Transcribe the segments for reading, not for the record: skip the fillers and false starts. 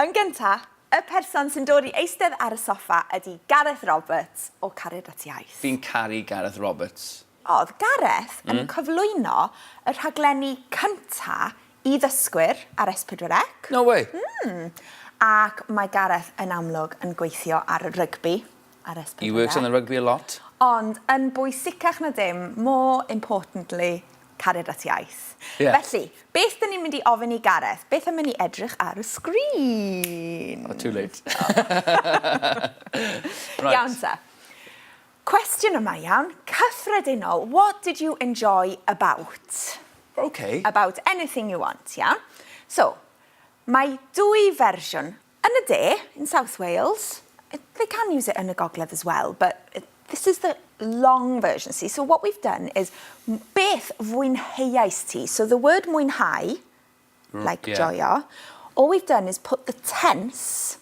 Yn gynta, y person sy'n dod i eistedd ar y soffa ydy Gareth Roberts o Cariad at Iaith. Fi'n caru Gareth Roberts. Oedd Gareth yn cyflwyno y rhaglenni cynta i ddysgwyr ar S4C. No way! Ac mae Gareth yn amlwg yn gweithio ar y rygbi ar S4C. He works on the rugby a lot. Ond yn bwysicach na dim, more importantly, Cariad at Iaith. Ie. Felly, beth dyn ni'n mynd i ofyn i Gareth? Beth am i ni edrych ar y sgrin? Oh, too late. Right. Iawn ta. Cwestiwn yma, iawn. Cyffredinol, what did you enjoy about? Okay. About anything you want, iawn? So, mae dwy fersiwn yn y de, in South Wales. They can use it yn y gogledd as well, but this is the long version, see? So what we've done is, beth fwynheuais ti? So the word mwynhau, like joio, all we've done is put the tense,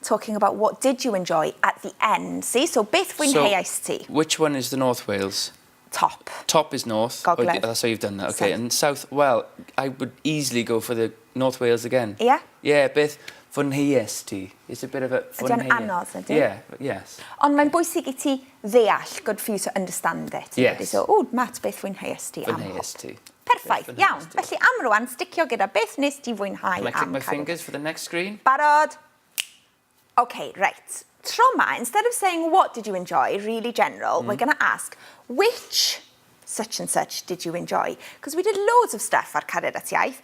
talking about what did you enjoy at the end, see? So beth fwynheuais ti? Which one is the North Wales? Top. Top is north. Gogledd. Oh, that's how you've done that. Okay, South. And south, well, I would easily go for the North Wales again. Yeah? Yeah, beth fwynheuais ti? It's a bit of a Ydy o'n fwynheuais. Anodd, ydy? Yeah, yes. Ond mae'n bwysig i ti ddeall, good for you to understand it. Yes. Ydy? So, o, Matt, beth fwynheuais ti am Fwynheuais hop? ti. Perffaith, Beth iawn. fwynheuais ti? Felly am rwan, sticio gyda beth nes ti fwynhau Can I click am my Cariad. fingers for the next screen? Barod? Okay, right. Tro 'ma, instead of saying "What did you enjoy?", really general, we're going to ask, "Which such and such did you enjoy?" Because we did loads of stuff ar Cariad at Iaith.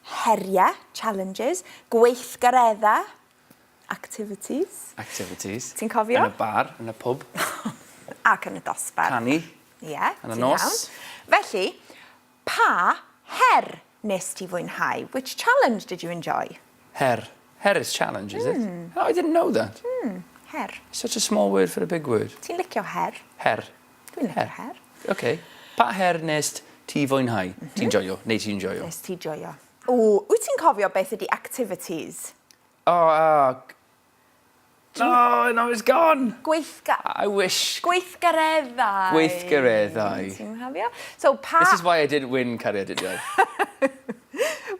Heriau, challenges, gweithgareddau, activities. Activities. Ti'n cofio? Yn y bar, yn y pub. Ac yn y dosbarth. Canu. Ie, Yn y ti'n nos. iawn. Felly, pa her nes ti fwynhau? Which challenge did you enjoy? Her. Her is challenge, is it? Oh, I didn't know that. Her. Such a small word for a big word. Ti'n licio her? Her. Dwi'n licio Her. her. Okay. Pa her nes ti fwynhau? Ti'n joio, neu ti'n joio? Nes ti joio. O, wyt ti'n cofio beth ydy activities? Oh, oh, no, it's gone. I wish. Gweithgareddau. Gweithgareddau. Ti'n cofio? So, pa, This is why I didn't win Cariad at Iaith.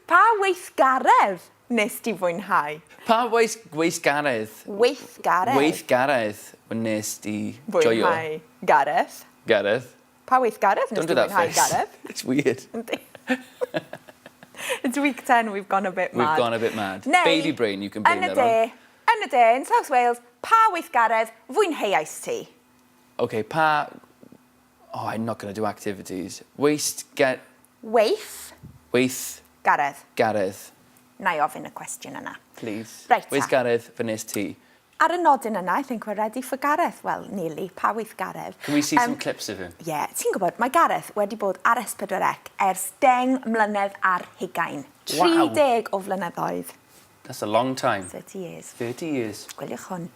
Pa weithgaredd nes ti fwynhau? Pa weithgaredd? Weithgaredd. Weithgaredd nes ti joio? Fwynhau. Gareth. Gareth. Pa weithgaredd nes Don't ti do that fwynhau, face. Gareth? It's weird. Yndi. It's week 10, we've gone a bit mad. We've gone a bit mad. Neu, Baby brain, you can blame yn y that on. De, yn y de, in South Wales, pa weithgaredd fwynheuais ti? Okay, pa... Oh, I'm not going to do activities. Waste, get... Weith, Weith, garedd. garedd. Na i ofyn y cwestiwn yna. Please. Reit ta. Weithgaredd fy nes ti. Ar y nodyn yna, I think we're ready for Gareth. Well, nearly. Pa weithgaredd? Can we see some clips of him? Ie, yeah, ti'n gwybod, mae Gareth wedi bod ar S4C ers 10 mlynedd ar hugain. Wow. 30 o flynyddoedd. That's a long time. 30 years. 30 years. Gwyliwch hwn.